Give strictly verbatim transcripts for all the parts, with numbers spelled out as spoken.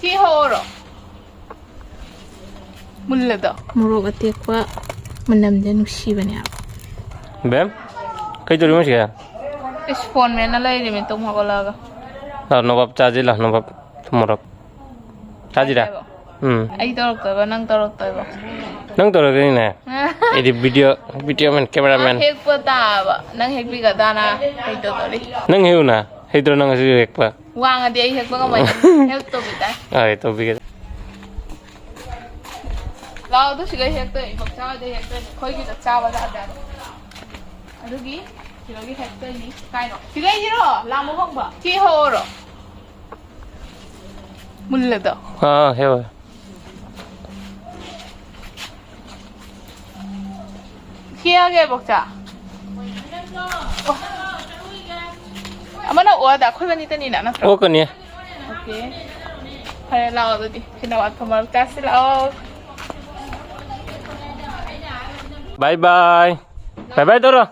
ꯁꯤ ꯍꯧꯔꯣ꯫ ꯃꯨꯜꯂꯗꯣ꯫ ꯃꯣꯔꯣꯛ ꯑꯇꯦꯛꯄ ꯃꯅꯝꯁꯦ ꯅꯨꯡꯁꯤꯕꯅꯦꯕ꯫ ꯕꯦꯝ, ꯀꯩ ꯇꯧꯔꯤꯃꯣ ꯁꯤꯒ? ꯏꯁ, ꯐꯣꯟ ꯃꯦꯠꯅ ꯂꯩꯔꯤꯃꯤ ꯇꯨꯝ ꯍꯧꯒꯠꯂꯛꯑꯒ꯫ ꯂꯥꯎ, ꯅꯣꯕꯥꯞ ꯆꯥꯁꯤ ꯂꯥꯎ, ꯅꯣꯕꯥꯞ ꯊꯨꯝ ꯃꯣꯔꯣꯛ꯫ ꯆꯥꯁꯤꯔꯥ? ꯎꯝ꯫ ꯑꯩ ꯇꯧꯔꯛꯇꯣꯏꯕ, ꯅꯪ ꯇꯧꯔꯛꯇꯣꯏꯕ? ꯅꯪ ꯇꯧꯔꯛꯇꯣꯏꯅꯤꯅꯦ꯫ ꯑꯩꯗꯤ video, video man, camera man꯫ ꯍꯦꯛꯄ ꯇꯥꯕ꯫ ꯅꯪ ꯍꯦꯛꯄꯤꯒꯗꯥꯅ ꯀꯩ ꯇꯧꯗꯣꯔꯤ? ꯅꯪ ꯍꯦꯛꯎꯅ꯫ ꯍꯩꯇ꯭ꯔꯣ ꯅꯪ ꯑꯁꯤ ꯍꯦꯛꯄ? ꯋꯥꯡꯉꯗꯤ ꯑꯩ ꯍꯦꯛꯄ ꯉꯝꯃꯣꯏ꯫ Help ꯇꯧꯕꯤꯗꯥꯏ꯫ ꯍꯣꯏ, ꯇꯧꯕꯤꯒꯦ꯫ ꯂꯥꯛꯑꯣ, ꯑꯗꯨ ꯁꯤꯗꯩ ꯍꯦꯛꯇꯣꯏꯅꯤ, ꯏꯕꯣꯛꯆꯥ ꯍꯣꯏꯗꯩ ꯍꯦꯛꯇꯣꯏꯅꯤ꯫ ꯑꯩꯈꯣꯏꯒꯤꯗ ꯆꯥꯕ ꯖꯥꯠ ꯖꯥꯠ꯫ ꯑꯗꯨꯒꯤ ꯁꯤꯗꯒꯤ ꯍꯦꯛꯇꯣꯏꯅꯤ꯫ ꯀꯥꯏꯅꯣ? ꯁꯤꯗꯩꯁꯤꯔꯣ? ꯂꯥꯝꯕ ꯐꯪꯕ? ꯁꯤ ꯍꯧꯔꯣ꯫ ꯃꯨꯜꯂꯗꯣ꯫ ꯑꯥ, ꯍꯦꯛꯑꯣ꯫ ꯍꯦꯛꯑꯒꯦ, ꯕꯣꯛꯆꯥ꯫ ꯑꯣ꯫ ꯑꯃꯅ ꯑꯣꯗ, ꯑꯩꯈꯣꯏ ꯃꯅꯤꯇꯅꯤꯅ, ꯅꯠꯇ꯭ꯔꯣ? ꯑꯣꯀꯅꯤ꯫ Okay꯫ ꯐꯔꯦ, ꯂꯥꯛꯑꯣ ꯑꯗꯨꯗꯤ꯫ ꯁꯤꯅ ꯋꯥꯠꯄ ꯃꯔꯛ ꯆꯥꯁꯤ ꯂꯥꯛꯑꯣ꯫ Bye bye꯫ Bye bye ꯇꯧꯔꯣ꯫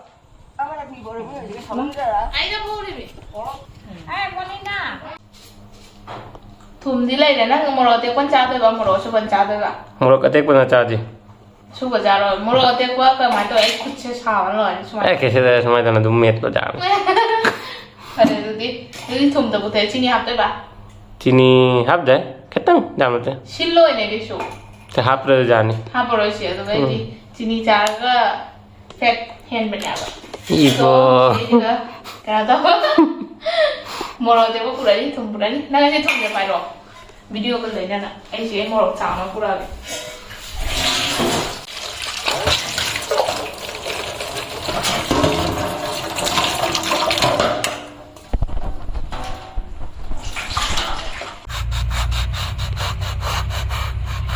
ꯑꯩꯅ ꯄꯨꯔꯤꯃꯤ꯫ ꯑꯦ, ꯃꯣꯅꯤꯅꯥ꯫ ꯊꯨꯝꯗꯤ ꯂꯩꯔꯦ꯫ ꯅꯪ ꯃꯣꯔꯣꯛ ꯑꯇꯦꯛꯄꯅ ꯆꯥꯗꯣꯏꯕ, ꯃꯣꯔꯣꯛ ꯑꯁꯨꯕꯅ ꯆꯥꯗꯣꯏꯕ? ꯃꯣꯔꯣꯛ ꯑꯇꯦꯛꯄꯅ ꯆꯥꯁꯤ꯫ ꯁꯨꯕ ꯆꯥꯔꯣ꯫ ꯃꯣꯔꯣꯛ ꯑꯇꯦꯛꯄ ꯀꯃꯥꯏꯅ ꯇꯧꯋꯦ? ꯑꯩ ꯈꯨꯠꯁꯦ ꯁꯥꯕꯅ ꯂꯣꯏꯔꯦ ꯁꯨꯃꯥꯏꯅ꯫ ꯑꯦ, ꯀꯩꯁꯨ ꯇꯧꯔꯣꯏ, ꯁꯨꯃꯥꯏꯅ ꯇꯧꯅ ꯑꯗꯨꯝ ꯃꯦꯠꯄ ꯌꯥꯕꯅꯤ꯫ ꯐꯔꯦ ꯑꯗꯨꯗꯤ꯫ ꯑꯗꯨꯗꯤ ꯊꯨꯝ ꯇꯕꯨꯊꯣꯛꯑꯦ꯫ ꯆꯤꯅꯤ ꯍꯥꯞꯇꯣꯏꯕ? ꯆꯤꯅꯤ ꯍꯥꯞꯇꯦ꯫ ꯈꯤꯇꯪ, ꯌꯥꯝ ꯅꯠꯇꯦ꯫ ꯁꯤꯜꯂꯣꯏꯅꯦ ꯀꯩꯁꯨ꯫ ꯁꯤ ꯍꯥꯞꯇ꯭ꯔꯁꯨ ꯌꯥꯅꯤ꯫ ꯍꯥꯞꯄꯔꯣꯏꯁꯦ꯫ ꯑꯗꯨꯒ ꯑꯩꯗꯤ ꯎꯝ꯫ ꯆꯤꯅꯤ ꯆꯥꯔꯒ fat ꯍꯦꯟꯕꯅꯦꯕ꯫ ꯏꯕꯣ꯫ ꯑꯗꯨꯒ ꯀꯩꯅꯣ ꯇꯧ꯫ ꯃꯣꯔꯣꯛ ꯑꯇꯦꯛꯄ ꯄꯨꯔꯛꯑꯅꯤ, ꯊꯨꯝ ꯄꯨꯔꯛꯑꯅꯤ꯫ ꯅꯪ ꯑꯁꯤ ꯊꯨꯝꯁꯦ ꯄꯥꯏꯔꯣ꯫ Video ꯒ ꯂꯣꯏꯅꯅ꯫ ꯑꯩꯁꯦ ꯃꯣꯔꯣꯛ ꯆꯥꯎꯅ ꯄꯨꯔꯛꯑꯒꯦ꯫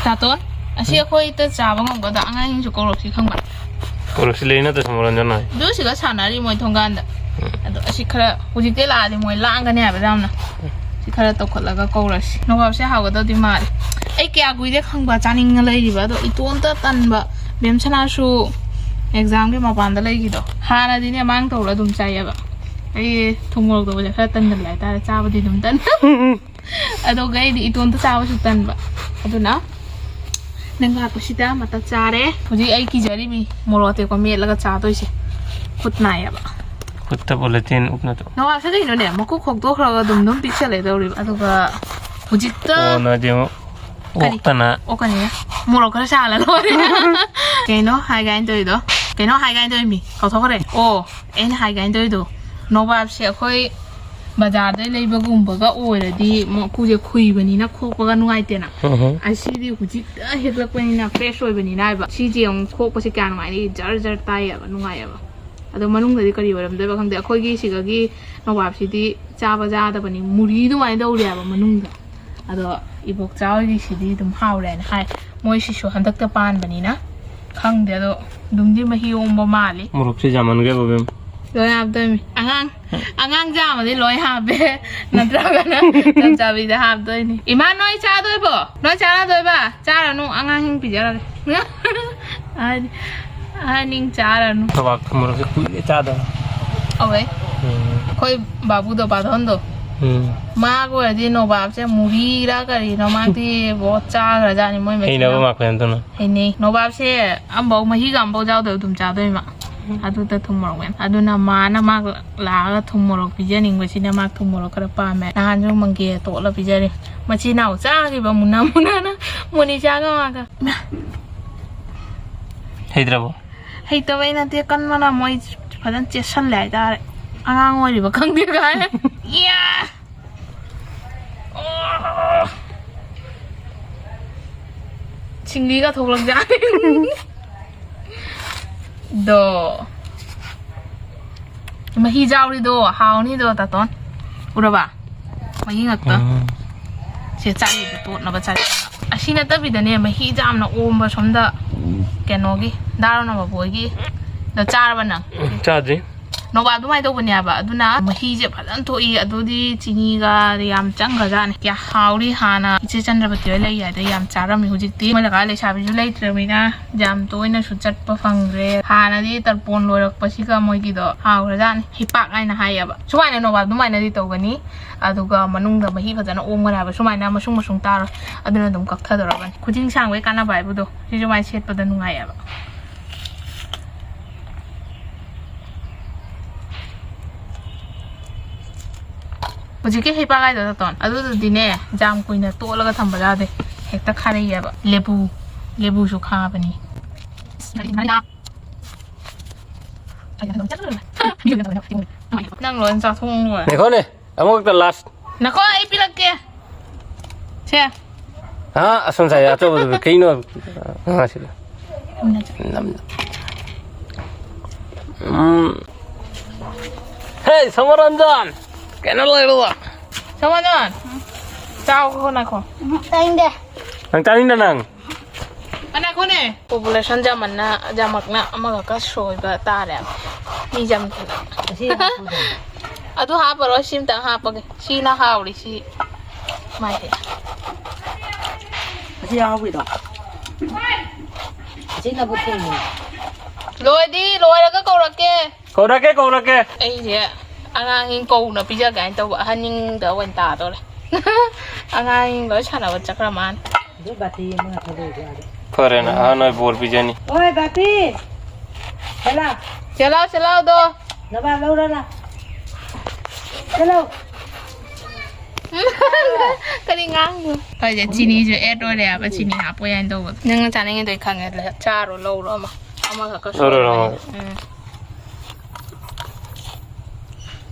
ꯇꯥꯇꯣꯟ, ꯑꯁꯤ ꯑꯩꯈꯣꯏꯗ ꯆꯥꯕ ꯉꯝꯒꯗ꯭ꯔꯥ? ꯑꯉꯥꯡꯁꯤꯡꯁꯨ ꯀꯧꯔꯛꯁꯤ ꯈꯪꯕ꯭ꯔꯥ? ꯀꯧꯔꯛꯁꯤ, ꯂꯩ ꯅꯠꯇ꯭ꯔ ꯁꯣꯃꯣꯔꯟꯖꯟ ꯍꯣꯏ? ꯑꯗꯨ ꯁꯤꯒ ꯁꯥꯟꯅꯔꯤ ꯃꯣꯏ ꯊꯣꯡꯒꯥꯟꯗ꯫ ꯎꯝ꯫ ꯑꯗꯣ ꯑꯁꯤ ꯈꯔ ꯍꯧꯖꯤꯛꯇꯩ ꯂꯥꯛꯑꯗꯤ ꯃꯣꯏ ꯂꯥꯡꯒꯅꯤ ꯍꯥꯏꯕ ꯌꯥꯝꯅ꯫ ꯁꯤ ꯈꯔ ꯇꯧꯈꯠꯂꯒ ꯀꯧꯔꯁꯤ꯫ ꯅꯣꯕꯥꯞꯁꯦ ꯍꯥꯎꯒꯗꯧꯗꯤ ꯃꯥꯜꯂꯦ꯫ ꯑꯩ ꯀꯌꯥ ꯀꯨꯏꯔꯦ ꯈꯪꯕ꯭ꯔꯥ ꯆꯥꯅꯤꯡꯉ ꯂꯩꯔꯤꯕ, ꯑꯗꯣ ꯏꯇꯣꯝꯇ ꯇꯟꯕ꯫ ꯕꯦꯝꯁꯅꯥꯁꯨ exam ꯒꯤ ꯃꯄꯥꯟꯗ ꯂꯩꯈꯤꯗꯣ꯫ ꯍꯥꯟꯅꯗꯤꯅꯦ ꯃꯥꯡ ꯇꯧꯔ ꯑꯗꯨꯝ ꯆꯥꯏꯌꯦꯕ꯫ ꯑꯩ ꯊꯨꯝ ꯃꯣꯔꯣꯛ ꯇꯧꯕꯁꯦ ꯈꯔ ꯇꯟꯒꯜꯂꯦ ꯍꯥꯏꯇꯥꯔꯦ, ꯆꯥꯕꯗꯤ ꯑꯗꯨꯝ ꯇꯟ꯫ ꯑꯗꯨꯒ ꯑꯩꯗꯤ ꯏꯇꯣꯝꯇ ꯆꯥꯕꯁꯨ ꯇꯟꯕ, ꯑꯗꯨꯅ ꯅꯪ ꯂꯥꯛꯄꯁꯤꯗ ꯃꯇꯠ ꯆꯥꯔꯦ꯫ ꯍꯧꯖꯤꯛ ꯑꯩ ꯀꯤꯖꯔꯤꯃꯤ ꯃꯣꯔꯣꯛ ꯑꯇꯦꯛꯄ ꯃꯦꯠꯂꯒ ꯆꯥꯗꯣꯏꯁꯦ, ꯈꯨꯠ ꯅꯥꯏꯌꯦꯕ꯫ ꯈꯨꯠꯇ ꯄꯣꯂꯤꯊꯤꯟ ꯎꯞꯅꯗꯣ꯫ ꯅꯋꯥꯁꯦ ꯀꯩꯅꯣꯅꯦ, ꯃꯀꯨ ꯈꯣꯛꯇꯣꯛꯈ꯭ꯔꯒ ꯑꯗꯨꯝ ꯑꯗꯨꯝ ꯄꯤꯛꯁꯜꯂꯦ ꯇꯧꯔꯤꯕ꯫ ꯑꯗꯨꯒ ꯍꯧꯖꯤꯛꯇ ꯑꯣ, ꯅꯗꯤ ꯑꯃꯨꯛ ꯀꯔꯤ? ꯑꯣꯛꯇꯅ꯫ ꯑꯣꯛꯀꯅꯤꯅꯦ꯫ ꯃꯣꯔꯣꯛ ꯈꯔ ꯁꯥꯍꯜꯂ ꯂꯣꯏꯔꯦ꯫ ꯀꯩꯅꯣ ꯍꯥꯏ ꯀꯥꯏꯅ ꯇꯧꯔꯤꯗꯣ? ꯀꯩꯅꯣ ꯍꯥꯏ ꯀꯥꯏꯅ ꯇꯧꯔꯤꯃꯤ? ꯀꯥꯎꯊꯣꯛꯈ꯭ꯔꯦ꯫ ꯑꯣ, ꯑꯩꯅ ꯍꯥꯏ ꯀꯥꯏꯅ ꯇꯧꯔꯤꯗꯣ, ꯅꯣꯕꯥꯞꯁꯦ ꯑꯩꯈꯣꯏ ꯕꯖꯥꯔꯗꯩ ꯂꯩꯕꯒꯨꯝꯕꯒ ꯑꯣꯏꯔꯗꯤ ꯃꯀꯨꯁꯦ ꯈꯨꯏꯕꯅꯤꯅ ꯈꯣꯛꯄꯒ ꯅꯨꯡꯉꯥꯏꯇꯦꯅ꯫ ꯎꯝ꯫ ꯑꯁꯤꯗꯤ ꯍꯧꯖꯤꯛꯇ ꯍꯦꯛꯂꯛꯄꯅꯤꯅ fresh ꯑꯣꯏꯕꯅꯤꯅ ꯍꯥꯏꯕ꯫ ꯁꯤꯁꯦ ꯑꯃꯨꯛ ꯈꯣꯛꯄꯁꯦ ꯀꯌꯥ ꯅꯨꯡꯉꯥꯏꯅꯤ? ꯖꯔ ꯖꯔ ꯇꯥꯏꯌꯦꯕ, ꯅꯨꯡꯉꯥꯏꯌꯦꯕ꯫ ꯑꯗꯣ ꯃꯅꯨꯡꯗꯗꯤ ꯀꯔꯤ ꯑꯣꯏꯔꯝꯗꯣꯏꯕ ꯈꯪꯗꯦ꯫ ꯑꯩꯈꯣꯏꯒꯤ ꯁꯤꯗꯒꯤ ꯅꯣꯕꯥꯞꯁꯤꯗꯤ ꯆꯥꯕ ꯌꯥꯗꯕꯅꯤ, ꯃꯨꯔꯤ ꯑꯗꯨꯃꯥꯏꯅ ꯇꯧꯔꯦꯕ ꯃꯅꯨꯡꯗ꯫ ꯑꯗꯣ ꯏꯕꯣꯛꯆꯥ ꯍꯣꯏꯒꯤꯁꯤꯗꯤ ꯑꯗꯨꯝ ꯍꯥꯎꯔꯦꯅ ꯍꯥꯏ꯫ ꯃꯣꯏꯁꯤꯁꯨ ꯍꯟꯗꯛꯇ ꯄꯥꯟꯕꯅꯤꯅ ꯈꯪꯗꯦ, ꯑꯗꯣ ꯑꯗꯨꯝꯗꯤ ꯃꯍꯤ ꯑꯣꯝꯕ ꯃꯥꯜꯂꯤ꯫ ꯃꯣꯔꯣꯛꯁꯦ ꯌꯥꯝꯃꯟꯈ꯭ꯔꯦꯕ, ꯏꯕꯦꯝ꯫ ꯂꯣꯏ ꯍꯥꯞꯇꯣꯏꯅꯤ꯫ ꯑꯉꯥꯡ, ꯑꯉꯥꯡ ꯆꯥꯝꯃꯗꯤ ꯂꯣꯏ ꯍꯥꯞꯄꯦ, ꯅꯠꯇ꯭ꯔꯒꯅ ꯆꯞ ꯆꯥꯕꯤꯗ ꯍꯥꯞꯇꯣꯏꯅꯤ꯫ ꯏꯃꯥ, ꯅꯣꯏ ꯆꯥꯗꯣꯏꯕꯣ? ꯅꯣꯏ ꯆꯥꯅꯗꯣꯏꯕ? ꯆꯥꯔꯅꯨ, ꯑꯉꯥꯡꯁꯤꯡ ꯄꯤꯖꯔꯒꯦ꯫ ꯑꯍꯟ, ꯑꯍꯟꯁꯤꯡ ꯆꯥꯔꯅꯨ꯫ ꯀꯕꯥꯛ ꯃꯣꯔꯣꯛꯁꯦ ꯀꯨꯏꯔꯦ ꯆꯥꯗꯕ꯫ ꯑꯧꯋꯦ꯫ ꯎꯝ꯫ ꯑꯩꯈꯣꯏ ꯕꯥꯕꯨꯗꯣ, ꯕꯥꯙꯣꯟꯗꯣ꯫ ꯎꯝ꯫ ꯃꯥꯒ ꯑꯣꯏꯔꯗꯤ ꯅꯣꯕꯥꯞꯁꯦ ꯃꯨꯔꯤꯔꯥ ꯀꯔꯤꯅꯣ, ꯃꯥꯗꯤ ꯕꯣꯠ ꯆꯥꯈ꯭ꯔꯖꯥꯠꯅꯤ ꯃꯣꯏ ꯃꯆꯤꯟ ꯍꯩꯅꯕ ꯃꯅꯥꯎ꯫ ꯃꯥꯛꯄ ꯌꯥꯝ ꯊꯨꯅ꯫ ꯍꯩꯅꯩ꯫ ꯅꯣꯕꯥꯞꯁꯦ ꯑꯝꯐꯥꯎ, ꯃꯍꯤꯒ ꯑꯝꯐꯥꯎ ꯌꯥꯎꯗꯕ ꯑꯗꯨꯝ ꯆꯥꯗꯣꯏ ꯃꯥ꯫ ꯎꯝ꯫ ꯑꯗꯨꯗ ꯊꯨꯝ ꯃꯣꯔꯣꯛ ꯃꯌꯥꯝ꯫ ꯑꯗꯨꯅ ꯃꯥꯅ ꯃꯥ ꯂꯥꯛꯑꯒ ꯊꯨꯝ ꯃꯣꯔꯣꯛ ꯄꯤꯖꯅꯤꯡꯕꯁꯤꯅ ꯃꯥ ꯊꯨꯝ ꯃꯣꯔꯣꯛ ꯈꯔ ꯄꯥꯝꯃꯦ꯫ ꯅꯍꯥꯟꯁꯨ ꯃꯪꯒꯦ ꯇꯣꯠꯂ ꯄꯤꯖꯔꯦ꯫ ꯃꯆꯤꯟ ꯃꯅꯥꯎ ꯆꯥꯈꯤꯕ ꯃꯨꯟꯅ ꯃꯨꯟꯅꯅ ꯃꯣꯅꯤꯁꯥꯒ ꯃꯥꯒ꯫ ꯍꯩꯇ꯭ꯔꯕꯣ? ꯍꯩꯇꯕꯩ ꯅꯠꯇꯦ, ꯀꯟꯕꯅ ꯃꯣꯏ ꯐꯖꯅ ꯆꯦꯠꯁꯜꯂꯦ ꯍꯥꯏꯇꯥꯔꯦ꯫ ꯑꯉꯥꯡ ꯑꯣꯏꯔꯤꯕ ꯈꯪꯗꯦ ꯀꯥꯏ꯫ ꯏꯌꯥ! ꯑꯣ! ꯁꯤꯡꯂꯤꯒ ꯊꯣꯛꯂꯛꯖꯥꯠꯅꯤ꯫ ꯗꯣ꯫ ꯃꯍꯤ ꯌꯥꯎꯔꯤꯗꯣ ꯍꯥꯎꯅꯤꯗꯣ, ꯇꯥꯇꯣꯟ꯫ ꯎꯔꯕ? ꯃꯍꯤ ꯉꯥꯛꯇ꯫ ꯎꯝ꯫ ꯁꯦ ꯆꯥꯔꯤꯗꯣ ꯇꯣꯠꯅꯕ ꯆꯥꯔꯤ꯫ ꯑꯁꯤ ꯅꯠꯇꯕꯤꯗꯅꯦ, ꯃꯍꯤ ꯌꯥꯝꯅ ꯑꯣꯝꯕ ꯁꯣꯝꯗ ꯀꯩꯅꯣꯒꯤ, ꯗꯥ ꯔꯣꯅꯕ ꯕꯣꯏꯒꯤ꯫ ꯗꯣ ꯆꯥꯔꯕ ꯅꯪ? ꯆꯥꯗ꯭ꯔꯤ꯫ ꯅꯣꯕꯥꯞ ꯑꯗꯨꯃꯥꯏꯅ ꯇꯧꯕꯅꯦꯕ꯫ ꯑꯗꯨꯅ ꯃꯍꯤꯁꯦ ꯐꯖꯅ ꯊꯣꯛꯏ꯫ ꯑꯗꯨꯗꯤ ꯆꯤꯅꯤꯒ ꯌꯥꯝ ꯆꯪꯈ꯭ꯔꯖꯥꯠꯅꯤ꯫ ꯀꯌꯥ ꯍꯥꯎꯔꯤ꯫ ꯍꯥꯟꯅ ꯏꯆꯦ ꯆꯟꯗ꯭ꯔꯕꯇꯤ ꯍꯣꯏ ꯂꯩꯔꯤꯉꯩꯗ ꯌꯥꯝ ꯆꯥꯔꯝꯃꯤ꯫ ꯍꯧꯖꯤꯛꯇꯤ ꯃꯣꯏ ꯂꯩꯀꯥꯏ ꯂꯩꯁꯥꯕꯤꯁꯨ ꯂꯩꯇ꯭ꯔꯕꯅꯤꯅ ꯌꯥꯝ ꯇꯣꯏꯅꯁꯨ ꯆꯠꯄ ꯐꯪꯗ꯭ꯔꯦ꯫ ꯍꯥꯟꯅꯗꯤ ꯇꯔꯄꯣꯟ ꯂꯣꯏꯔꯛꯄꯁꯤꯒ ꯃꯣꯏꯒꯤꯗꯣ ꯍꯥꯎꯈ꯭ꯔꯖꯥꯠꯅꯤ꯫ ꯍꯤꯄꯥꯛ ꯍꯥꯏꯅ ꯍꯥꯏꯌꯦꯕ꯫ ꯁꯨꯃꯥꯏꯅ ꯅꯣꯕꯥꯞ ꯑꯗꯨꯃꯥꯏꯅꯗꯤ ꯇꯧꯒꯅꯤ꯫ ꯑꯗꯨꯒ ꯃꯅꯨꯡꯗ ꯃꯍꯤ ꯐꯖꯅ ꯑꯣꯝꯒꯅꯤ ꯍꯥꯏꯕ꯫ ꯁꯨꯃꯥꯏꯅ ꯃꯁꯨꯡ ꯃꯁꯨꯡ ꯇꯥꯔꯣꯏ꯫ ꯑꯗꯨꯅ ꯑꯗꯨꯝ ꯀꯛꯊꯗꯧꯔꯕꯅꯤ꯫ ꯈꯨꯖꯤꯡ ꯁꯥꯡꯕꯒꯤ ꯀꯥꯟꯅꯕ ꯍꯥꯏꯕꯗꯣ ꯁꯤ ꯁꯨꯃꯥꯏꯅ ꯁꯦꯠꯄꯗ ꯅꯨꯡꯉꯥꯏꯌꯦꯕ꯫ ꯍꯧꯖꯤꯛꯀꯤ ꯍꯩꯄꯥꯒꯥꯏꯗꯣ ꯇꯥꯇꯣꯟ, ꯑꯗꯨꯗꯨꯗꯤꯅꯦ, ꯌꯥꯝ ꯀꯨꯏꯅ ꯇꯣꯠꯂꯒ ꯊꯝꯕ ꯌꯥꯗꯦ꯫ ꯍꯦꯛꯇ ꯈꯥꯔꯛꯑꯦꯕ꯫ ꯂꯦꯕꯨ, ꯂꯦꯕꯨꯁꯨ ꯈꯥꯕꯅꯤ꯫ ꯅꯪ ꯂꯣꯏ ꯆꯥꯊꯣꯛ ꯂꯣꯏꯔꯦ꯫ ꯉꯥꯏꯈꯣꯅꯦ, ꯑꯃꯨꯛꯇ ꯂꯥꯁ꯫ ꯅꯈꯣ, ꯑꯩ ꯄꯤꯔꯛꯀꯦ꯫ ꯁꯦ꯫ ꯍꯥ, ꯑꯁꯣꯝ ꯁꯥꯏ ꯑꯆꯧꯕꯗꯨ ꯀꯩꯅꯣ? ꯉꯥꯁꯤꯗ꯫ ꯅꯝꯅ꯫ ꯎꯝ꯫ ꯍꯦ, ꯁꯃꯔꯟꯖꯟ! ꯀꯩꯅꯣ ꯂꯩꯔꯨꯕ? ꯁꯃꯔꯟꯖꯟ! ꯆꯥꯎ ꯈꯣ ꯅꯈꯣ꯫ ꯇꯥꯅꯤꯡꯗꯦ꯫ ꯅꯪ ꯇꯥꯅꯤꯡꯗ ꯅꯪ? ꯑꯅꯥꯈꯣꯅꯦ꯫ Population ꯌꯥꯝꯃꯟꯅ, ꯌꯥꯝꯃꯛꯅ ꯑꯃꯈꯛꯀ ꯁꯣꯏꯕ ꯇꯥꯔꯦ꯫ ꯃꯤ ꯌꯥꯝꯗꯅ꯫ ꯑꯁꯤ ꯍꯥꯞꯄꯨꯗꯅ꯫ ꯑꯗꯨ ꯍꯥꯞꯄꯔꯣꯏ, ꯁꯤꯝꯇꯪ ꯍꯥꯞꯄꯒꯦ꯫ ꯁꯤꯅ ꯍꯥꯎꯔꯤ, ꯁꯤ ꯃꯥꯏꯁꯦ꯫ ꯑꯁꯤ ꯑꯍꯥꯎꯕꯤꯗꯣ꯫ ꯑꯁꯤꯅꯕꯨ ꯊꯦꯡꯉꯦ꯫ ꯂꯣꯏꯗꯤ ꯂꯣꯏꯔꯒ ꯀꯧꯔꯛꯀꯦ꯫ ꯀꯧꯔꯛꯀꯦ, ꯀꯧꯔꯛꯀꯦ꯫ ꯑꯩꯁꯦ ꯑꯉꯥꯡꯁꯤꯡ ꯀꯧꯅ ꯄꯤꯖꯒꯦ ꯍꯥꯏꯅ ꯇꯧꯕ, ꯑꯍꯟꯁꯤꯡꯗ ꯑꯣꯏꯅ ꯇꯥꯗꯧꯔꯦ꯫ ꯑꯉꯥꯡꯁꯤꯡ ꯂꯣꯏ ꯁꯥꯟꯅꯕ ꯆꯠꯈ꯭ꯔ ꯃꯥꯜꯂꯦ꯫ ꯑꯗꯨ ꯕꯥꯇꯤ ꯑꯃ ꯊꯥꯗꯣꯛꯑꯒ ꯑꯗ꯫ ꯐꯔꯦꯅ ꯑꯍꯟ ꯑꯣꯏ ꯕꯣꯔ ꯄꯤꯖꯅꯤ꯫ ꯑꯣꯏ ꯕꯥꯇꯤ! ꯆꯦꯂꯥ! ꯆꯦꯂꯥꯎ, ꯆꯦꯂꯥꯎꯗꯣ! ꯅꯕꯥ ꯂꯧꯔ ꯂꯥ꯫ ꯆꯦꯂꯥꯎ! ꯀꯔꯤ ꯉꯥꯡꯉꯤꯅꯣ? ꯑꯩꯁꯦ ꯆꯤꯅꯤꯁꯨ add ꯑꯣꯏꯔꯦ ꯍꯥꯏꯕ, ꯆꯤꯅꯤ ꯍꯥꯞꯄꯣꯏ ꯍꯥꯏꯅ ꯇꯧꯕꯗꯣ꯫ ꯅꯪꯅ ꯆꯥꯅꯤꯡꯉꯤꯗꯣ ꯑꯩ ꯈꯪꯉꯦ, ꯂꯩ-, ꯆꯥꯔꯣ, ꯂꯧꯔꯣ ꯑꯃ꯫ ꯑꯃꯈꯛꯀ ꯂꯧꯔꯣ, ꯁꯣꯏꯔꯣ꯫ ꯂꯧꯔꯣ꯫ ꯎꯝ꯫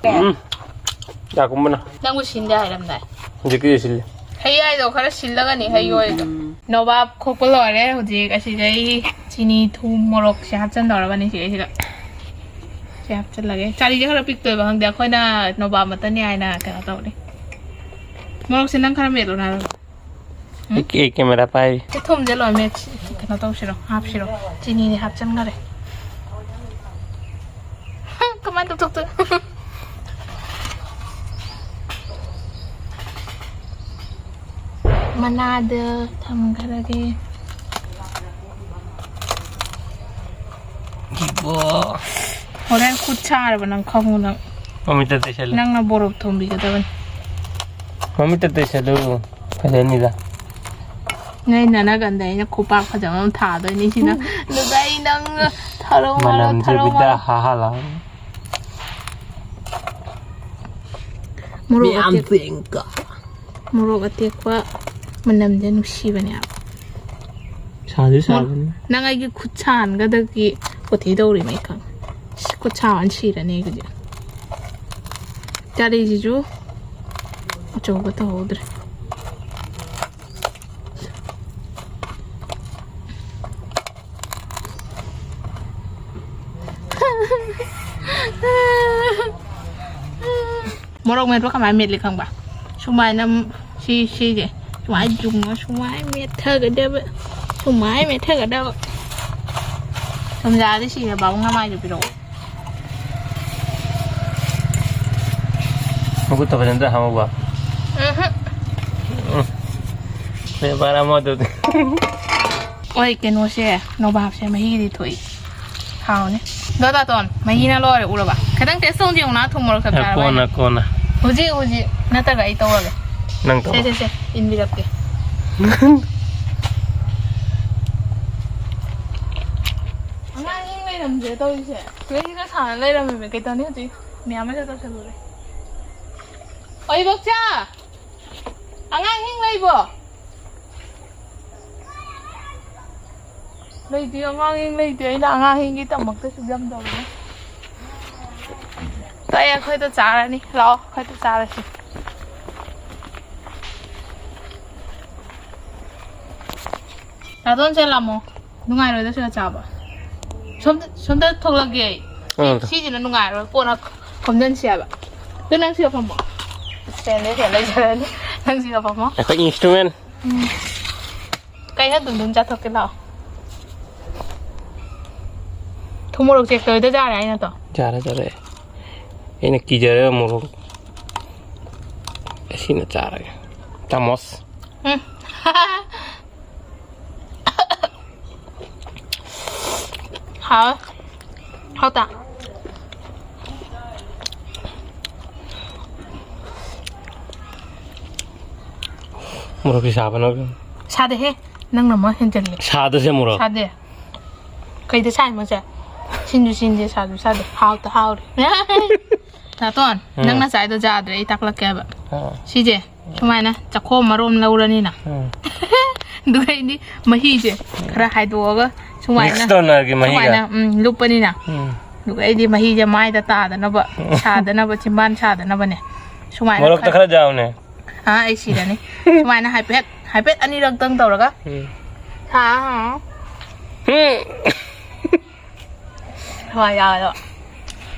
ꯎꯝ꯫ ꯌꯥꯀꯨꯝꯕꯅ꯫ ꯅꯪꯕꯨ ꯁꯤꯟꯗꯦ ꯍꯥꯏꯔꯝꯗꯥꯏ꯫ ꯍꯧꯖꯤꯛꯀꯤꯗꯤ ꯁꯤꯜꯂꯤ꯫ ꯍꯩ ꯍꯥꯏꯗꯣ ꯈꯔ ꯁꯤꯜꯂꯒꯅꯤ ꯍꯩ ꯑꯣꯏꯗꯣ꯫ ꯎꯝ꯫ ꯅꯣꯕꯥꯞ ꯈꯣꯛꯄ ꯂꯣꯏꯔꯦ ꯍꯧꯖꯤꯛ꯫ ꯑꯁꯤꯗꯩ ꯆꯤꯅꯤ, ꯊꯨꯝ, ꯃꯣꯔꯣꯛꯁꯦ ꯍꯥꯞꯆꯟꯗꯧꯔꯕꯅꯤ ꯁꯤꯗꯩꯁꯤꯗ꯫ ꯁꯤ ꯍꯥꯞꯆꯜꯂꯒꯦ꯫ ꯆꯥꯔꯤꯁꯦ ꯈꯔ ꯄꯤꯛꯇꯣꯏꯕ ꯈꯪꯗꯦ꯫ ꯑꯩꯈꯣꯏꯅ ꯅꯣꯕꯥꯞ ꯃꯇꯟꯅꯤ ꯍꯥꯏꯅ ꯀꯩꯅꯣ ꯇꯧꯔꯤ꯫ ꯃꯣꯔꯣꯛꯁꯦ ꯅꯪ ꯈꯔ ꯃꯦꯠꯂꯣ ꯅ꯫ ꯎꯝ? ꯑꯩ ꯀꯦ-, ꯀꯦꯃꯦꯔꯥ ꯄꯥꯏꯔꯤ꯫ ꯁꯤ ꯊꯨꯝꯁꯦ ꯂꯣꯏ ꯃꯦꯠꯁꯤ꯫ ꯀꯩꯅꯣ ꯇꯧꯁꯤꯔꯣ? ꯍꯥꯞꯁꯤꯔꯣ? ꯆꯤꯅꯤꯗꯤ ꯍꯥꯞꯆꯟꯈꯔꯦ꯫ ꯃꯥ ꯇꯣꯛ ꯇꯣꯛ ꯇꯣꯛ꯫ ꯃꯅꯥꯗ ꯊꯝꯈ꯭ꯔꯒꯦ꯫ ꯏꯕꯣ꯫ ꯍꯣꯔꯦꯟ ꯈꯨꯠ ꯁꯥꯔꯕ ꯅꯪ ꯈꯪꯉꯨ ꯅꯪ꯫ ꯃꯃꯤꯠꯇ ꯇꯩꯁꯜꯂꯨ꯫ ꯅꯪꯅ ꯕꯣꯔꯣꯛ ꯊꯣꯝꯕꯤꯒꯗꯕꯅꯤ꯫ ꯃꯃꯤꯠꯇ ꯇꯩꯁꯜꯂꯨ꯫ ꯐꯖꯅꯤꯗ꯫ ꯅꯣꯏ ꯅꯅꯥꯒꯟꯗ ꯑꯩꯅ ꯈꯨꯄꯥꯛ ꯐꯖꯕ ꯑꯃ ꯊꯥꯗꯣꯏꯅꯤ ꯁꯤꯅ꯫ ꯑꯗꯨꯒ ꯑꯩ ꯅꯪ ꯊꯔꯣ ꯃꯥꯜꯂꯣ, ꯃꯅꯝꯁꯦ ꯊꯔꯣ ꯕꯤꯗꯥ ꯃꯥꯜꯂꯣ꯫ ꯍꯥ ꯍꯥ ꯂꯥꯎ꯫ ꯃꯣꯔꯣꯛ ꯃꯌꯥꯝ ꯑꯇꯦꯛ-, ꯆꯦꯡꯀ꯫ ꯃꯣꯔꯣꯛ ꯑꯇꯦꯛꯄ ꯃꯅꯝꯁꯦ ꯅꯨꯡꯁꯤꯕꯅꯦꯕ꯫ ꯁꯥꯁꯨ ꯁꯥꯕꯅꯤ꯫ ꯅꯪ ꯑꯩꯒꯤ ꯈꯨꯠ ꯁꯥ ꯍꯥꯟꯒꯗꯕꯒꯤ ꯀꯣꯊꯤ ꯇꯧꯔꯤꯅꯦ ꯑꯩ ꯈꯪꯉꯦ꯫ ꯏꯁ, ꯈꯨꯠ ꯁꯥ ꯍꯥꯟ ꯁꯤꯔꯅꯤ ꯑꯩꯒꯤꯗꯤ꯫ ꯆꯥꯔꯤꯁꯤꯁꯨ ꯑꯆꯧꯕ ꯇꯧꯍꯧꯗ꯭ꯔꯦ꯫ ꯃꯣꯔꯣꯛ ꯃꯦꯠꯄ ꯀꯃꯥꯏꯅ ꯃꯦꯠꯂꯤ ꯈꯪꯕ? ꯁꯨꯃꯥꯏꯅ ꯁꯤ, ꯁꯤꯁꯦ ꯁꯨꯃꯥꯏꯅ ꯌꯨꯡꯉ ꯁꯨꯃꯥꯏꯅ ꯃꯦꯠꯊꯒꯗꯕ꯫ ꯁꯨꯃꯥꯏꯅ ꯃꯦꯠꯊꯒꯗꯕ꯫ ꯁꯨꯝꯖꯥꯗꯤ ꯁꯤꯔꯦ, ꯕꯥꯕꯨꯡ ꯅꯃꯥꯏꯗꯨ ꯄꯤꯔꯛꯑꯣ꯫ ꯃꯈꯨꯠꯇ ꯐꯖꯅ ꯍꯥꯝꯃꯨꯕ꯫ ꯎꯝꯍꯨꯝ꯫ ꯎꯝ꯫ ꯕꯦꯄꯥꯔ ꯑꯃ ꯑꯗꯨꯗꯤ꯫ ꯑꯣꯏ, ꯀꯩꯅꯣꯁꯦ, ꯅꯣꯕꯥꯞꯁꯦ ꯃꯍꯤꯗꯤ ꯊꯣꯛꯏ꯫ ꯍꯥꯎꯅꯤ꯫ ꯗꯣ ꯇꯥꯇꯣꯟ, ꯃꯍꯤꯅ ꯂꯣꯏꯔꯦ, ꯎꯔꯕ? ꯈꯤꯇꯪ taste ꯇꯧ ꯌꯦꯡꯉꯨ ꯅ, ꯊꯨꯝ ꯃꯣꯔꯣꯛ ꯆꯞ ꯑꯦ, ꯆꯥꯔꯕ ꯀꯣꯟꯅ, ꯍꯥꯏꯅ꯫ ꯀꯣꯟꯅ꯫ ꯍꯧꯖꯤꯛ, ꯍꯧꯖꯤꯛ ꯅꯠꯇ꯭ꯔꯒ ꯑꯩ ꯇꯧꯔꯒꯦ꯫ ꯅꯪ ꯇꯧ꯫ ꯁꯦ, ꯁꯦ, ꯁꯦ, ꯏꯟꯕꯤꯔꯛꯀꯦ꯫ ꯑꯉꯥꯡ ꯑꯍꯤꯡ ꯂꯩꯔꯝꯗ꯭ꯔꯦ ꯇꯧꯔꯤꯁꯦ꯫ ꯁꯤꯗꯩꯁꯤꯗ ꯁꯥꯟꯅ ꯂꯩꯔꯝꯃꯦ꯫ ꯀꯩ ꯇꯧꯅꯤ ꯍꯧꯖꯤꯛ? ꯃꯌꯥꯝ ꯑꯃ ꯇꯧꯁꯜꯂꯨꯔꯦ꯫ ꯑꯣꯏ, ꯏꯕꯣꯛꯆꯥ! ꯑꯉꯥꯡ ꯑꯍꯤꯡ ꯂꯩꯕꯣ? ꯂꯩꯇꯦ, ꯑꯉꯥꯡ ꯑꯍꯤꯡ ꯂꯩꯇꯦ꯫ ꯑꯩꯅ ꯑꯉꯥꯡ ꯑꯍꯤꯡꯒꯤꯗꯃꯛꯇ ꯁꯨꯛ ꯌꯥꯝ ꯇꯧꯔꯤꯅꯦ꯫ ꯇꯣꯛꯑꯦ, ꯑꯩꯈꯣꯏꯗ ꯆꯥꯔꯅꯤ꯫ ꯂꯥꯛꯑꯣ, ꯑꯩꯈꯣꯏꯗ ꯆꯥꯔꯁꯤ꯫ ꯅꯥꯇꯣꯟ ꯆꯦꯜꯂꯝꯃꯣ꯫ ꯅꯨꯡꯉꯥꯏꯔꯣꯏꯗ ꯁꯤꯗ ꯆꯥꯕ꯫ ꯁꯣꯝꯗ, ꯁꯣꯝꯗ ꯊꯣꯛꯂꯛꯀꯦ ꯑꯩ꯫ ꯁꯤ, ꯑꯥ꯫ ꯁꯤꯁꯤꯅ ꯅꯨꯡꯉꯥꯏꯔꯣꯏ꯫ ꯀꯣꯟꯅ ꯐꯝꯖꯟꯁꯤ ꯍꯥꯏꯕ꯫ ꯑꯗꯨ ꯅꯪ ꯁꯤꯗ ꯐꯝꯃꯣ꯫ ꯁ꯭ꯇꯦꯟꯗꯤ ꯁꯤꯗ ꯂꯩꯖꯔꯅꯤ꯫ ꯅꯪ ꯁꯤꯗ ꯐꯝꯃꯣ꯫ ꯑꯩꯈꯣꯏ instrument꯫ ꯎꯝ꯫ ꯀꯩꯅꯣ ꯑꯗꯨꯝ ꯑꯗꯨꯝ ꯆꯥꯊꯣꯛꯀꯦ ꯂꯥꯛꯑꯣ꯫ ꯊꯨꯝ ꯃꯣꯔꯣꯛ check ꯇꯧꯔꯤꯗꯣ ꯌꯥꯔꯦ ꯍꯥꯏ ꯅꯠꯇ꯭ꯔꯣ? ꯌꯥꯔꯦ, ꯌꯥꯔꯦ꯫ ꯑꯩꯅ ꯀꯤꯖꯔꯦ ꯃꯣꯔꯣꯛ꯫ ꯑꯁꯤꯅ ꯆꯥꯔꯒꯦ꯫ ꯆꯥꯃꯁ꯫ ꯎꯝ꯫ ꯍꯥꯎ꯫ ꯍꯥꯎꯇ? ꯃꯣꯔꯣꯛꯁꯤ ꯁꯥꯕꯅ꯫ ꯁꯥꯗꯦꯍꯦ꯫ ꯅꯪꯅ ꯑꯃ ꯍꯦꯟꯖꯜꯂꯦ꯫ ꯁꯥꯗꯁꯦ ꯃꯣꯔꯣꯛ꯫ ꯁꯥꯗꯦ꯫ ꯀꯩꯗ ꯁꯥꯏ ꯃꯣꯏꯁꯦ? ꯁꯤꯟꯁꯨ ꯁꯤꯟꯗꯦ, ꯁꯥꯁꯨ ꯁꯥꯗꯦ꯫ ꯍꯥꯎꯇ ꯍꯥꯎꯔꯦ꯫ ꯅꯥꯇꯣꯟ, ꯎꯝ꯫ ꯅꯪꯅ ꯆꯥꯏꯗꯣ ꯌꯥꯗ꯭ꯔꯦ, ꯑꯩ ꯇꯥꯛꯂꯛꯀꯦ ꯍꯥꯏꯕ꯫ ꯑꯥ꯫ ꯁꯤꯁꯦ ꯁꯨꯃꯥꯏꯅ ꯆꯥꯛꯈꯣꯝ ꯃꯔꯣꯝ ꯂꯧꯔꯅꯤꯅ꯫ ꯎꯝ꯫ ꯑꯗꯨꯒ ꯑꯩꯗꯤ ꯃꯍꯤꯁꯦ ꯈꯔ ꯍꯥꯏꯗꯣꯛꯑꯒ ꯁꯨꯃꯥꯏꯅ, mix ꯇꯧꯅꯔꯒꯦ ꯃꯍꯤꯒ꯫ ꯁꯨꯃꯥꯏꯅ, ꯎꯝ, ꯂꯨꯞꯄꯅꯤꯅ꯫ ꯎꯝ꯫ ꯑꯗꯨꯒ ꯑꯩꯗꯤ ꯃꯍꯤꯁꯦ ꯃꯥꯏꯗ ꯇꯥꯗꯅꯕ, ꯁꯥꯗꯅꯕ, ꯆꯤꯝꯕꯥꯟ ꯁꯥꯗꯅꯕꯅꯦ꯫ ꯁꯨꯃꯥꯏꯅ ꯃꯣꯔꯣꯛꯇ ꯈꯔ ꯈꯔ ꯌꯥꯎꯅꯦ꯫ ꯑꯥ, ꯑꯩ ꯁꯤꯔꯅꯤ꯫ ꯁꯨꯃꯥꯏꯅ ꯍꯥꯏꯐꯦꯠ, ꯍꯥꯏꯐꯦꯠ ꯑꯅꯤꯔꯛꯇꯪ ꯇꯧꯔꯒ꯫ ꯎꯝ꯫ ꯍꯥ? ꯎꯝ꯫ ꯍꯣꯏ, ꯌꯥꯔꯦ꯫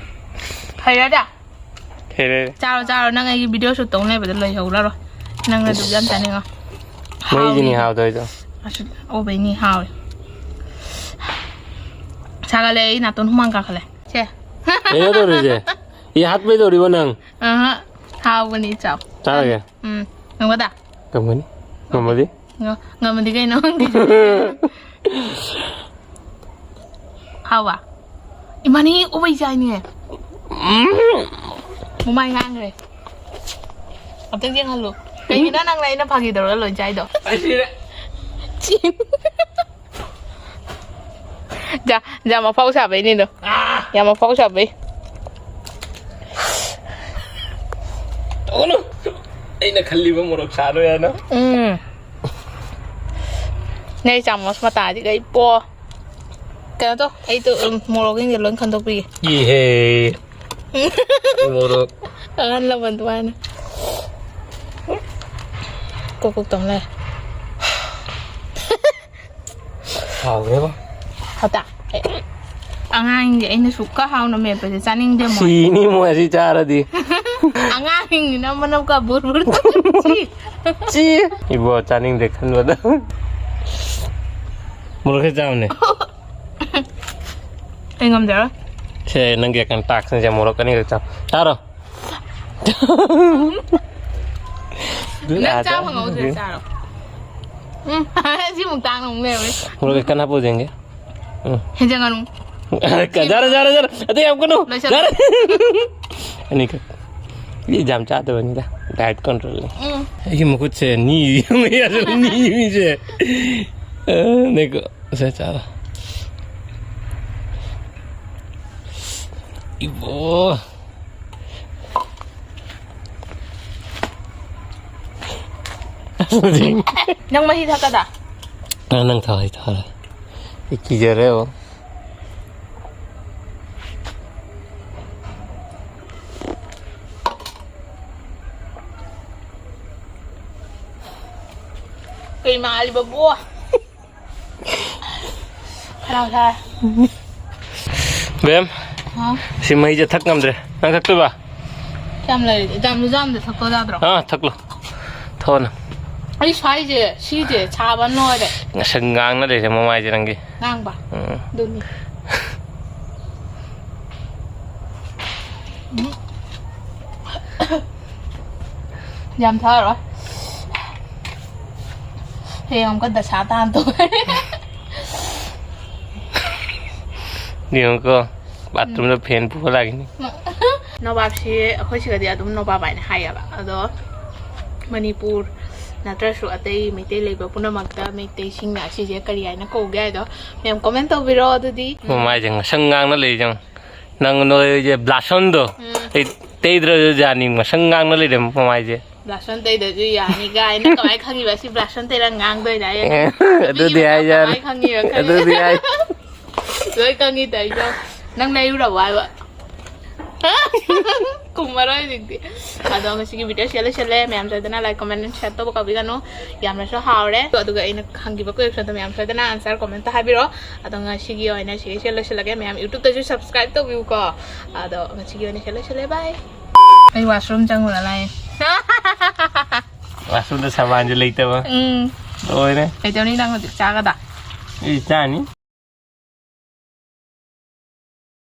ꯍꯩꯔꯗ? ꯍꯩꯔꯦ꯫ ꯆꯥꯔꯣ, ꯆꯥꯔꯣ꯫ ꯅꯪ ꯑꯩꯒꯤ video shoot ꯇꯧ ꯂꯩꯕꯗ ꯂꯣꯏꯍꯧꯔꯔꯣꯏ꯫ ꯅꯪꯅ ꯑꯗꯨꯛ ꯌꯥꯝ ꯆꯥꯅꯤꯡꯉꯣ꯫ ꯃꯍꯤꯁꯤꯅꯤ ꯍꯥꯎꯋꯤ꯫ ꯍꯥꯎꯗꯣꯏꯗꯣ꯫ ꯑꯁ, ꯑꯣꯕꯩꯅꯤ ꯍꯥꯎꯋꯤ꯫ ꯁꯥꯒꯠꯂꯦ, ꯑꯩ ꯅꯥꯇꯣꯟ ꯍꯨꯃꯥꯡ ꯀꯥꯈꯠꯂꯦ꯫ ꯁꯦ꯫ ꯀꯩꯅꯣ ꯇꯧꯔꯤꯁꯦ? ꯏ ꯍꯥꯠꯄꯩ ꯇꯧꯔꯤꯕꯣ ꯅꯪ? ꯑꯍ, ꯍꯥꯎꯕꯅꯤ, ꯆꯥꯎ꯫ ꯆꯥꯔꯒꯦ? ꯎꯝ, ꯉꯝꯒꯗ꯭ꯔꯥ? ꯉꯝꯒꯅꯤ꯫ ꯉꯝꯃꯗꯤ? ꯉ-, ꯉꯝꯃꯗꯤ ꯀꯩꯅꯣ? ꯍꯥꯎꯕ? ꯏꯃꯥꯅꯤ ꯎꯕꯩ ꯆꯥꯏꯅꯦ꯫ ꯎꯝ꯫ ꯃꯃꯥꯏ ꯉꯥꯡꯈ꯭ꯔꯦ꯫ ꯑꯝꯇꯪ ꯌꯦꯡꯍꯜꯂꯨ꯫ ꯀꯩꯒꯤꯅꯣ ꯅꯪꯅ ꯑꯩꯅ ꯐꯥꯒꯤ ꯇꯧꯔꯒ ꯂꯣꯏ ꯆꯥꯏꯗꯣ? ꯑꯩ ꯁꯤꯔꯦ꯫ ꯆꯤ-, ꯖꯥ, ꯖꯥ ꯃꯐꯥꯎ ꯁꯥꯕꯩꯅꯤꯗꯣ꯫ ꯑꯥ! ꯌꯥꯝ ꯃꯐꯥꯎ ꯁꯥꯕꯩ꯫ ꯇꯧꯒꯅꯨ꯫ ꯑꯩꯅ ꯈꯜꯂꯤꯕ ꯃꯣꯔꯣꯛ ꯁꯥꯔꯣꯏ ꯍꯥꯏꯅ꯫ ꯎꯝ꯫ ꯅꯩ ꯆꯥꯃꯁ ꯃꯇꯥꯗꯤ ꯀꯩ ꯄꯣ꯫ ꯀꯩꯅꯣ ꯇꯧ, ꯑꯩ ꯇꯨ, ꯎꯝ, ꯃꯣꯔꯣꯛꯁꯤꯡꯁꯦ ꯂꯣꯏ ꯈꯟꯗꯣꯛꯄꯤꯒꯦ꯫ ꯏꯍꯦ꯫ ꯃꯣꯔꯣꯛ꯫ ꯑꯍꯜ ꯂꯃꯟ ꯑꯗꯨꯃꯥꯏꯅ꯫ ꯀꯣꯛ ꯀꯣꯛ ꯇꯧ ꯂꯩ꯫ ꯍꯥꯎꯈ꯭ꯔꯦꯕꯣ꯫ ꯍꯥꯎꯇ? ꯑꯉꯥꯡꯒꯤ ꯑꯩꯅ ꯁꯨꯛꯀ ꯍꯥꯎꯅ ꯃꯦꯠꯄꯁꯦ ꯆꯥꯅꯤꯡꯗꯦ ꯃꯣꯏ꯫ ꯁꯤꯅꯤ ꯃꯣꯏ ꯑꯁꯤ ꯆꯥꯔꯗꯤ꯫ ꯑꯉꯥꯡꯁꯤꯡꯁꯤꯅ ꯃꯅꯝ ꯀ ꯕꯨꯔ ꯕꯨꯔ ꯇꯧ-, ꯁꯤ꯫ ꯁꯤ꯫ ꯏꯕꯣ ꯆꯥꯅꯤꯡꯗꯦ ꯈꯟꯕꯗ꯫ ꯃꯣꯔꯣꯛ ꯈꯔ ꯆꯥꯎꯅꯦ꯫ ꯑꯩ ꯉꯝꯖꯔꯣꯏ꯫ ꯁꯦ, ꯅꯪꯒꯤ ꯀꯩꯅꯣ ꯇꯥꯛꯁꯤꯡꯁꯦ ꯃꯣꯔꯣꯛ ꯑꯅꯤꯈꯛ ꯆꯥꯎ꯫ ꯆꯥꯔꯣ꯫ ꯅꯪ ꯆꯥ ꯐꯪꯍꯧꯗ꯭ꯔꯦ, ꯆꯥꯔꯣ꯫ ꯎꯝ, ꯁꯤꯃꯨꯛ ꯇꯥꯡꯅ ꯑꯃꯨꯛ ꯂꯩꯔꯝꯃꯦ꯫ ꯃꯣꯔꯣꯛ ꯀꯟꯅ ꯍꯥꯞꯄꯨ ꯌꯦꯡꯒꯦ꯫ ꯎꯝ꯫ ꯍꯦꯟꯖꯟꯒꯅꯨ꯫ ꯌꯥꯔꯦ, ꯌꯥꯔꯦ, ꯌꯥꯔꯦ꯫ ꯑꯇꯩ ꯌꯥꯝ ꯀꯩꯅꯣ꯫ ꯂꯣꯏꯁꯜꯂꯣ꯫ ꯌꯥꯔꯦ꯫ ꯑꯅꯤꯈꯛ꯫ ꯃꯤ ꯌꯥꯝ ꯆꯥꯗꯕꯅꯤꯗ, diet controlꯅꯤ꯫ ꯎꯝ꯫ ꯑꯩꯒꯤ ꯃꯈꯨꯠꯁꯦ ꯅꯤ, ꯅꯤ ꯃꯤꯁꯦ꯫ ꯑ, ꯅꯦꯀꯣ꯫ ꯁꯦ, ꯆꯥꯔꯣ꯫ ꯏꯕꯣ꯫ ꯅꯪ ꯃꯍꯤ ꯊꯛꯀꯗ? ꯅꯪ, ꯅꯪ ꯊꯛꯑꯣ, ꯑꯩ ꯊꯛꯑꯔꯣꯏ꯫ ꯑꯩ ꯀꯤꯖꯔꯦ ꯑꯃꯨꯛ꯫ ꯀꯩ ꯃꯥꯜꯂꯤꯕꯕꯣ? ꯈꯅꯥꯎ ꯁꯥꯏ꯫ ꯕꯦꯝ, ꯍꯥ? ꯁꯤ ꯃꯍꯤꯁꯦ ꯊꯛ ꯉꯝꯗ꯭ꯔꯦ꯫ ꯅꯪ ꯊꯛꯇꯣꯏꯕ? ꯀꯌꯥꯝ ꯂꯩꯔꯤꯒꯦ? ꯌꯥꯝ ꯌꯥꯝꯗ ꯊꯛꯄ ꯌꯥꯗ꯭ꯔꯣ? ꯑꯥ, ꯊꯛꯂꯣ꯫ ꯊꯛꯑꯣꯅ꯫ ꯑꯩ ꯁ꯭ꯋꯥꯏꯁꯦ, ꯁꯤꯁꯦ ꯁꯥꯕ ꯂꯣꯏꯔꯦ꯫ ꯉꯁꯪ ꯉꯥꯡꯅ ꯂꯩꯔꯦ ꯃꯃꯥꯏꯁꯦ ꯅꯪꯒꯤ꯫ ꯉꯥꯡꯕ? ꯎꯝ꯫ ꯑꯗꯨꯅꯤ꯫ ꯎꯝ꯫ ꯌꯥꯝ ꯊꯛꯑꯔꯣꯏ꯫ ꯍꯌꯦꯡ ꯑꯃꯨꯛꯀ ꯗꯁꯥ ꯇꯥꯅ ꯇꯣꯛꯑꯅꯤ꯫ ꯌꯦꯡꯉꯨꯀꯣ, bathroomꯗ fan ꯄꯨꯔ ꯂꯥꯛꯈꯤꯅꯤ꯫ ꯅꯣꯕꯥꯞꯁꯤ ꯑꯩꯈꯣꯏ ꯁꯤꯗꯗꯤ ꯑꯗꯨꯝ ꯅꯣꯕꯥꯞ ꯍꯥꯏꯅ ꯍꯥꯏꯌꯦꯕ꯫ ꯑꯗꯣ ꯃꯅꯤꯄꯨꯔ ꯅꯠꯇ꯭ꯔꯁꯨ ꯑꯇꯩ ꯃꯩꯇꯩ ꯂꯩꯕ ꯄꯨꯝꯅꯃꯛꯇ ꯃꯩꯇꯩꯁꯤꯡꯅ ꯑꯁꯤꯁꯦ ꯀꯔꯤ ꯍꯥꯏꯅ ꯀꯧꯒꯦ ꯍꯥꯏꯗꯣ ꯃꯌꯥꯝ comment ꯇꯧꯕꯤꯔꯣ ꯑꯗꯨꯗꯤ꯫ ꯃꯃꯥꯏꯁꯦ ꯉꯁꯪ ꯉꯥꯡꯅ ꯂꯩꯔꯤ ꯌꯦꯡꯉꯣ꯫ ꯅꯪ ꯅꯣꯏꯁꯦ blushonꯗꯣ ꯎꯝ꯫ ꯑꯩ ꯇꯩꯗ꯭ꯔꯁꯨ ꯌꯥꯅꯤ, ꯉꯁꯪ ꯉꯥꯡꯅ ꯂꯩꯔꯦ ꯃꯃꯥꯏꯁꯦ꯫ Blushon ꯇꯩꯗ꯭ꯔꯁꯨ ꯌꯥꯅꯤ ꯀꯥꯏꯅ ꯀꯃꯥꯏꯅ ꯈꯪꯉꯤꯕ? ꯁꯤ blushon ꯇꯩꯔ ꯉꯥꯡꯗꯣꯏꯅꯦ ꯍꯥꯏꯌꯦ꯫ ꯑꯦ, ꯑꯗꯨꯗꯤ ꯍꯥꯏ ꯌꯥꯔꯦ꯫ ꯀꯃꯥꯏꯅ ꯈꯪꯉꯤꯕ? ꯈꯪꯉꯤ꯫ ꯑꯗꯨꯗꯤ ꯍꯥꯏ꯫ ꯂꯣꯏ ꯈꯪꯉꯤ ꯇꯧꯔꯤꯗꯣ꯫ ꯅꯪ ꯂꯩꯔꯨꯔꯕꯣ ꯍꯥꯏꯕ? ꯈꯨꯝꯃꯔꯣꯏ ꯍꯧꯖꯤꯛꯇꯤ꯫ ꯑꯗꯣ ꯉꯁꯤꯒꯤ videoꯁꯦ ꯂꯣꯏꯁꯜꯂꯦ꯫ ꯃꯌꯥꯝ ꯁꯣꯏꯗꯅ like, comment, and share ꯇꯧꯕ ꯀꯥꯎꯕꯤꯒꯅꯨ꯫ ꯌꯥꯝꯅꯁꯨ ꯍꯥꯎꯔꯦ꯫ ꯑꯗꯨꯒ ꯑꯩꯅ ꯍꯪꯈꯤꯕ questionꯗꯣ ꯃꯌꯥꯝ ꯁꯣꯏꯗꯅ answer commentꯇ ꯍꯥꯏꯕꯤꯔꯣ꯫ ꯑꯗꯣ ꯉꯁꯤꯒꯤ ꯑꯣꯏꯅ ꯁꯤꯒꯤꯁꯦ ꯂꯣꯏꯁꯤꯜꯂꯒꯦ꯫ ꯃꯌꯥꯝ YouTubeꯇꯁꯨ subscribe ꯇꯧꯕꯤꯌꯨꯀꯣ꯫ ꯑꯗꯣ ꯉꯁꯤꯒꯤ ꯑꯣꯏꯅ ꯁꯤ ꯂꯣꯏꯁꯤꯜꯂꯦ꯫ Bye꯫ ꯑꯩ washroom ꯆꯪꯉꯨꯔ ꯂꯥꯛꯑꯦ꯫ Washroomꯗ ꯁꯥꯕꯥꯟꯁꯦ ꯂꯩꯇꯕ꯫ ꯎꯝ꯫ ꯂꯣꯏꯔꯦ꯫ ꯀꯩꯗꯧꯅꯤ ꯅꯪ ꯍꯧꯖꯤꯛ ꯆꯥꯒꯗ? ꯑꯩ ꯆꯥꯅꯤ꯫